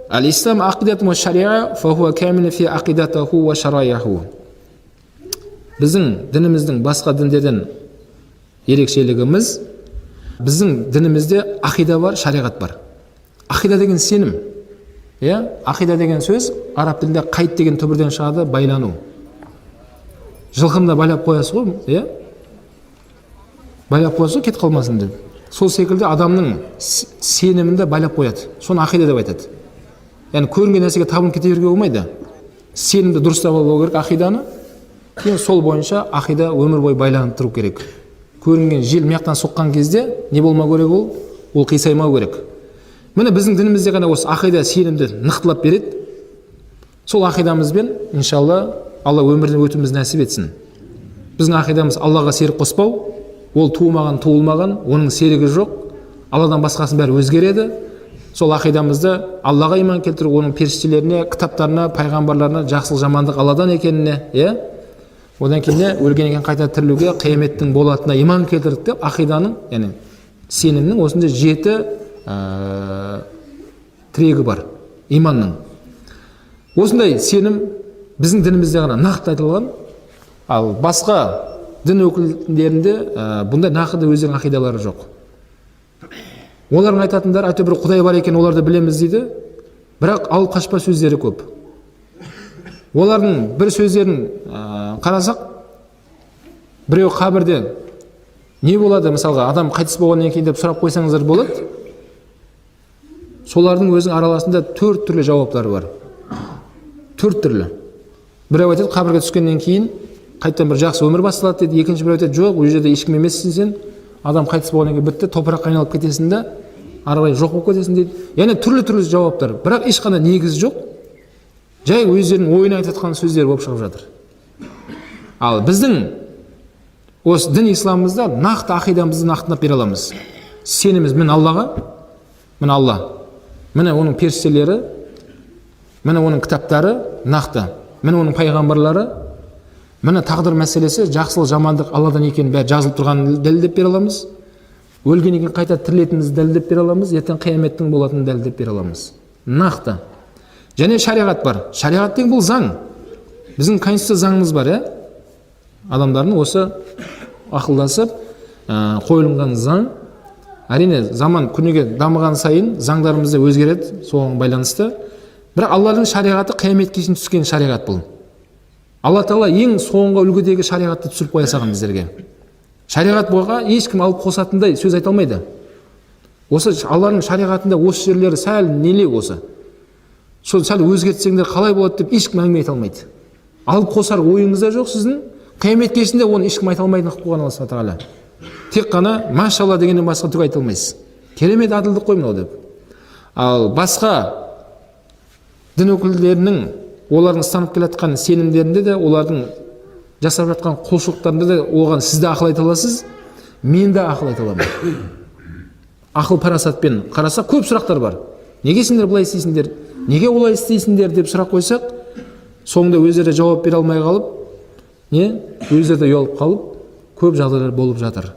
Аль-ислам ақидату уа шариа, фахуа камилу фи ақидатаху уа шараяху. Біздің дініміздің басқа діндерден ерекшелігіміз, біздің дінімізде ақида бар, шариғат бар. Ақида деген сенім. Иә, ақида деген сөз араб тілінде қайт деген түбірден шығады, байлану. Жылқыны да байлап қоясыз ғой, иә? Байлап қоясыз ғой, кетіп қалмасын деп. Сол секілді адамның сенімін де байлап қояды. Соны ақида деп айтады. Яғни көрінген нәрсеге табынып кете беруге болмайды. Сенімді дұрыстап алу керек, ақиданы. Кейін сол бойынша ақида өмір бойы байланып тұру керек. Көрінген жел мына жақтан соққан кезде не болмау керек ол? Ол қисаймау керек. Міне, біздің дінімізде ғана осы ақида, сенімді нықтылап береді. Сол ақидамызбен, иншалла, Алла өмірден өтуімізді нәсіп етсін. Біздің ақидамыз: Аллаға серік қоспау, ол тумаған, туылмаған, оның серігі жоқ, Алладан басқасының бәрі өзгереді. Сол ақидамызды, Аллаға иман келтіру, оның періштелеріне, кітаптарына, пайғамбарларына, жақсылық жамандық Алладан екеніне, иә, одан кейін не, өлгеннен кейін қайта тірілуге, қияметтің болатынына иман келтірдік деп, ақиданың, яғни сенімнің осындай жеті тірегі бар иманның. Осындай сенім біздің дінімізде ғана нақты айтылған. Ал басқа дін өкілдерінде бұндай нақты өздерінің ақидалары жоқ. Олардың айтатындары: әйтеуір бір құдай бар екен, оларды білеміз дейді, бірақ алып қашпа сөздері көп. Олардың бір сөздерін қарасақ, біреу қабірде не болады, мысалға, адам қайтыс болғаннан кейін деп сұрақ қойсаңыздар болады. Солардың өзінің араласында төрт түрлі жауаптары бар, төрт түрлі. Біреу айтады: қабірге түскеннен кейін қайтадан бір жақсы өмір басталады дейді. Екінші біреу айтады: жоқ, ол жерде ешкім емессің сен, адам қайтыс болғаннан кейін бітті, топыраққа айналып кетесің да, ары қарай жоқ болып кетесің дейді. Яғни түрлі түрлі жауаптар, бірақ ешқандай негізі жоқ, жай өздерінің ойын айтып жатқан сөздер болып шығып жатыр. Ал біздің осы дін исламымызда нақты ақидамызды нақтылап бере аламыз. Сеніміз міне Аллаға, міне Алла, міне оның періштелері, міне оның кітаптары нақты, міне оның пайғамбарлары, міне тағдыр мәселесі, жақсылық жамандық Алладан екенін бәрі жазылып тұрғанын дәлелдеп бере аламыз. Өлгеннен кейін қайта тірілетінімізді дәлелдеп бере аламыз. Ертең қияметтің болатынын дәлелдеп бере аламыз нақты. Және шариғат бар. Шариғат деген бұл заң. Біздің конституция заңымыз бар, иә, адамдардың осы ақылдасып қойылған заң. Әрине, заман күніге дамыған сайын заңдарымыз да өзгереді соған байланысты. Бірақ Алланың шариғаты қияметке шейін түскен шариғат. Бұл Алла Тағала ең соңғы үлгідегі шариғатты түсіріп қоя салған біздерге. Шариғат болға ешкім алып қосатындай сөз айта алмайды. Осы Алланың шариғатында осы жерлері сәл нелеу, осы сол сәл өзгертсеңдер қалай болады деп ешкім әңгіме айта алмайды. Алып қосар ойыңыз да жоқ сіздің. Қиямет кешінде оны ешкім айта алмайтын қылып қойған Алла субхана тағала. Тек қана машалла дегеннен басқа түк айта алмайсыз, керемет әділдік қой мынау деп. Ал басқа дін өкілдерінің, олардың ұстанып келе жатқан сенімдерінде де, олардың жасап жатқан құлшылықтарында да, оған сіз де ақыл айта аласыз, мен де ақыл айта аламын. Ақыл парасатпен қарасақ, көп сұрақтар бар. Неге сендер былай істейсіңдер, неге олай істейсіңдер деп сұрақ қойсақ, соңында өздері де жауап бере алмай қалып, не, өздері де ұялып қалып, көп жағдайлар болып жатыр.